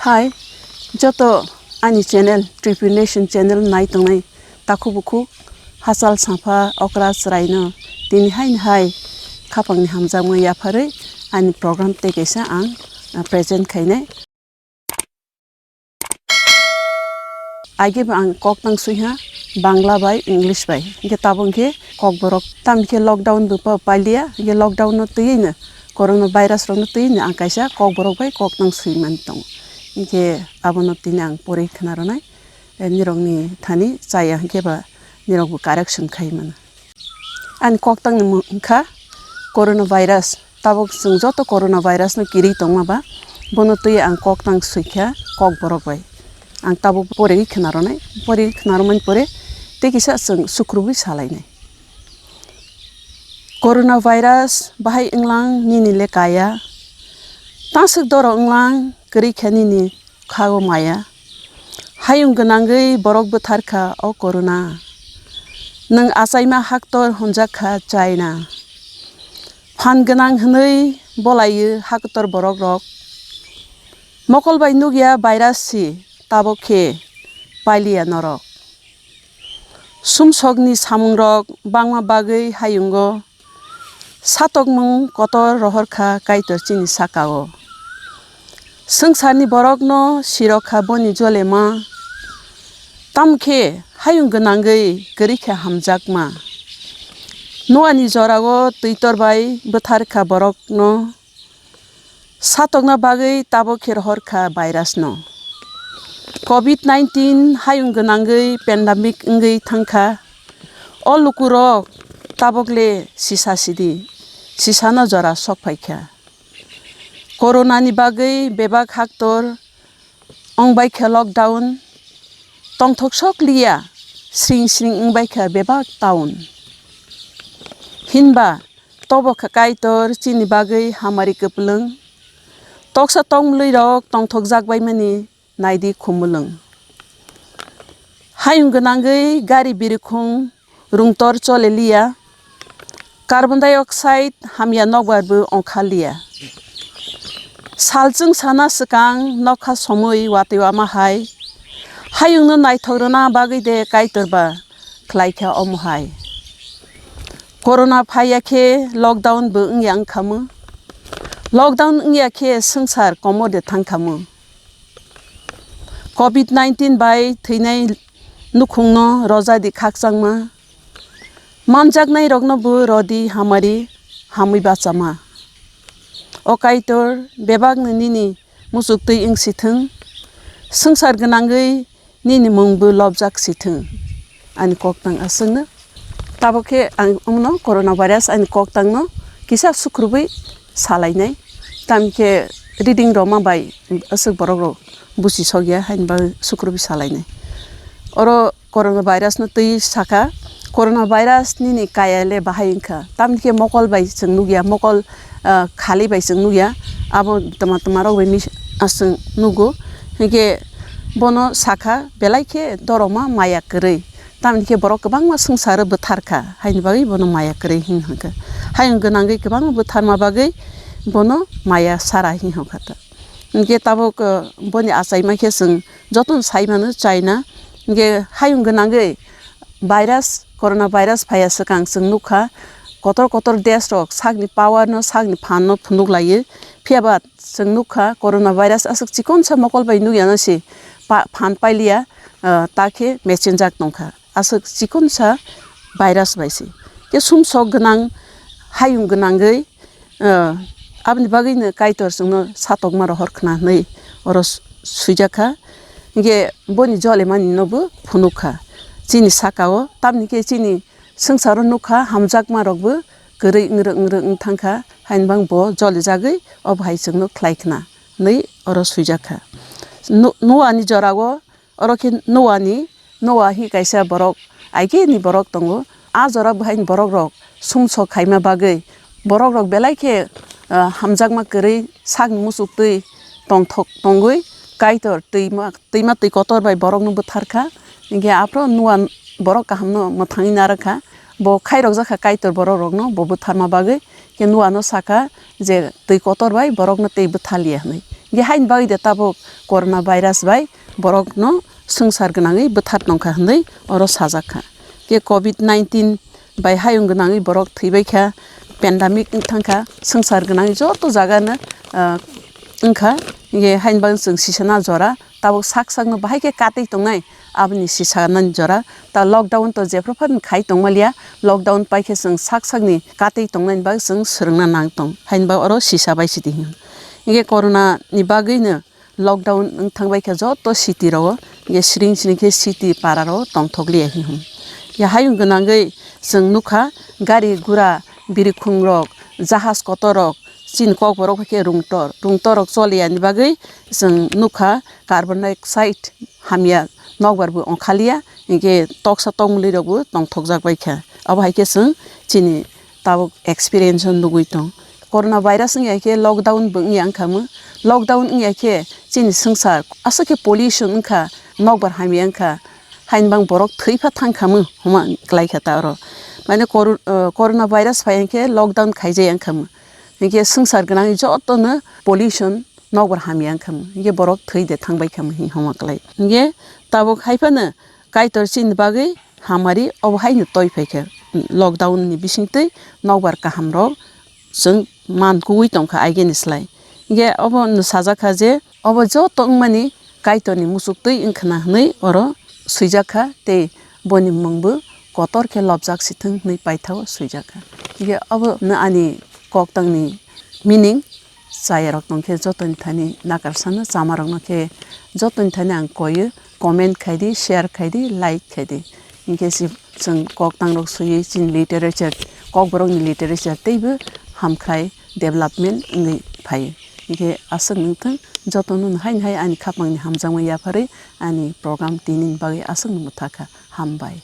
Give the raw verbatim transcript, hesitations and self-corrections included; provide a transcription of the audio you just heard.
Hai, joto ani channel, Tripuri Nation channel nai tongnai takhuk bukhuk, hachal sampha okra chwraino tini haini hai khapangni hamjakmung yapharwi ani program tei kaisa ang, ah, present khainai. Age bo ang kok tang swiha Bangla bai English bai. Hingke tabuk hingke kokborok tam hingke lockdown bo pa-, pailiya. Hingke lockdown no twiwi no corona virus rok no twiwi no ang kaisa kokborok bai kok tang swi man tongo. Hingke abono tini ang pori khna rwnai. Eh, nirok ni thani chaya hingke ba nirok bo correction khai mano. Ani koktang ni mung wngkha corona virus. Tabuk chwng joto corona virus no kirwi tongma ba, bono twi ang koktang swikha kokborok bai. Ang tabuk pore khna rwnai, pore khna rwmani pore tei kisa chwng sukrubwi salainai. Corona virus bahai wnglang nini le kaya, taswk doro wnglang kwrwi kha nini kha o maya. Hayung gwnangwi borok bwthar kha o corona. Nwng achaima haktor hwnjak kha China. Phan gwnang hwnwi bolaiwi haktor borok rok. Mokol bai nukya virus si tabok khe pailiya norok. Sumsokni samungrok bangma bagwi hayungo satokmung kotor rohor kha Kaitor chini saka-o. Swngcharni borokno sirok kha boni jolema, tamo khe hayung gwnangwi kwrwi khe hamjakma. Noani jorao twitor bai bwthar kha borokno. Satokna bagwi tabok khe rohor kha virus no. Covid nineteen hayung gwnangwi pandemic wngwi thangkha. O lukurok tabok le sisa sidi, sisano jora sok phaikha. Corona ni bagwi bebak haktor wngbai kha lockdown, tongthok sok liya, sring sring wngbai kha bebak town. Hinba Tobo kha Kaitor chini bagwi hamari kwplwng. Toksa tongmwlwirok tongthokjak baimani naidi khumulwng. Hayung gwnangwi gari birikhung rungtor chole liya. Carbon dioxide hamya nokbar bo ongkha liya. Salchwng sana swkang nokha somwi watwi wama hai. Hayungno naithok rwna bagwi de Kaitor ba khlai kha omo hai. Corona phaiya khe lockdown bo wngya wngkhamu. Lockdown wngya khe swngchar komor de thangkhamu. Covid nineteen bai thwinai nukhungno rojadi khakchangma. Manjaknai rokno bo rodi hamari hamwi bachama. O Kaitor bebakno nini muchuk twi wng sithwng, swngchar gwnangwi nini mung bo lobjak sithwng, ani koktang aswkno. Tabok khe ang wngno corona virus ani koktangno kisa sukrubwi salainai, tamkhe reading rwma bai aswk borok rok buchi sokya haini bagwi sukrubwi salainai. Oro corona virus no twi saka, corona virus nini kaya le bahai wngkha, tamni khe mokol bai chwng nukya, mokol, ah, khali bai chwng nukya, abo tma tma rok bai mis-, ah, chwng nugo, hinkhe bono sakha belai khe doroma maya kwrwi, tamni khe borok kwbangma swngcharo bwthar kha, haini bagwi bono maya kwrwi hin hwnkha, hayung gwnangwi kwbangma bwtharma bagwi bono maya sara hin hwnkha ta. Hinkhe tabuk, ah, boni achaima khe chwng jotono sai mano, chaina. Hinkhe hayung gwnangwi virus, corona virus phaiya swkang chwng nukha, kotor kotor desh rok sakni power no, sakni phan no phunuk laiwi. Phiya ba chwng nukha, corona virus aswk chikonsa mokol bai nukya no se pa-, phan pailiya, ah, ta khe mechenjak tongkha. Aswk chikonsa virus bai se. Khe sumsok gwnang, hayung gwnangwi, ah, aboni bagwino Kaitor chwngno satokma rohor khna hwnwi oro su-, suijak kha. Hinkhe boni jolemani no bo phunuk kha. Chini saka-o, tamni khe chini swngcharo nukha, hamjakma rokbo kwrwi wngrwk wngrwk wng thangkha, haini bang bo jolijagwi obo hai chwngno khlai khna hwnwi oro suijak kha. Nu-, Noani jorao Oro khe Noani, Noa hi kaisa borok, aigeni borok tongo. A jora bo haini borok rok sumsok khaima bagwi borok rok belai khe, ah, hamjakma kwrwi sakni muchuk twi tongthok tongwi Kaitor twima, twima twi kotor bai borokno bwthar kha. Hinkhe aphuru Noa borok kahamno mwthangwi narwk kha. Bo khairokjak kha Kaitor borok rokno bo bwtharma bagwi. Khe Noano sakha je twi kotor bai borokno tei bwthaliya hwnwi. Hinkhe haini bagwi de tabuk corona virus bai borokno swngchar gwnangwi bwthar tongkha hwnwi oro sajak kha. Hinkhe covid nineteen bai hayung gwnangwi borok thwibai kha, pandemic wng thang kha, swngchar gwnangwi joto jagano, ah, wng kha. Hinkhe haini bagwi chwng sisana jora tabuk sak sakno bahai khe katwi tongnai, aboni sisanani jora. Ta lockdown to jephru phano khai tongmaliya, lockdown paikhe chwng sak sakni katwi tongnani bagwi chwng swrwngna nang tong, haini bagwi oro sisa bai sidi hino. Hinkhe corona ni bagwino lockdown wng thangbai khe joto city rao, hinkhe siring siring khe city para rao tongthokliya hino. Hinkhe hayung gwnangwi chwng nukha gari gura, birikhung rok, jahaj kotor rok, chini kokborok khe rungtor, rungtor rok choliya ni bagwi chwng nukha carbon dioxide hamya nokbar bo ongkhaliya, hinkhe toksa tokmwlwi rok bo tongthokjak bai kha. Abo hai khe chwng chini tabuk experience o nugwi tong. Corona virus wngya khe lockdown bo wngya wngkha mo. Lockdown wngya khe chini swngchar aswk khe pollution wngkha, nokbar hamya wngkha, haini bang borok thwi pha thang kha mo homa klai kha ta oro. Mane coru-, ah, corona virus phai khe lockdown khaijaya wngkha mo. Hinkhe swngchar gwnangwi jotono pollution nokbar hamya wngkha mo, hinkhe borok thwi de thangbai kha mo hi homa klai. Hinkhe tabuk hai phano Kaitor chini bagwi hamari obo haino toi phai kha. Lockdown ni bisingtwi nokbar kaham rok chwng man kuwi tongkha aigeni slai. Hinkhe obo no sajak kha je obo joto wngmani Kaitor ni muchuk twi wngkhana hwnwi oro swijak kha tei boni mung bo kotor khe lobjak sithwng hwnwi paithao swijak kha. Hinkhe obo no ani koktang ni meaning. Chayarok tongkhe jotoni thani nakarsano, chamarokno khe jotoni thani ang koyo, comment khaidi, share khaidi, like khaidi. Hinkhe si chwng koktangrok swiwi chini literature, kokborokni literature teibo hamkrai development wngwi phaio. Hinkhe aswk wngthwng, jotono haino hai ani khapangni hamjakma yapharwi ani program tinini bagwi aswkno mwthakha. Hambai.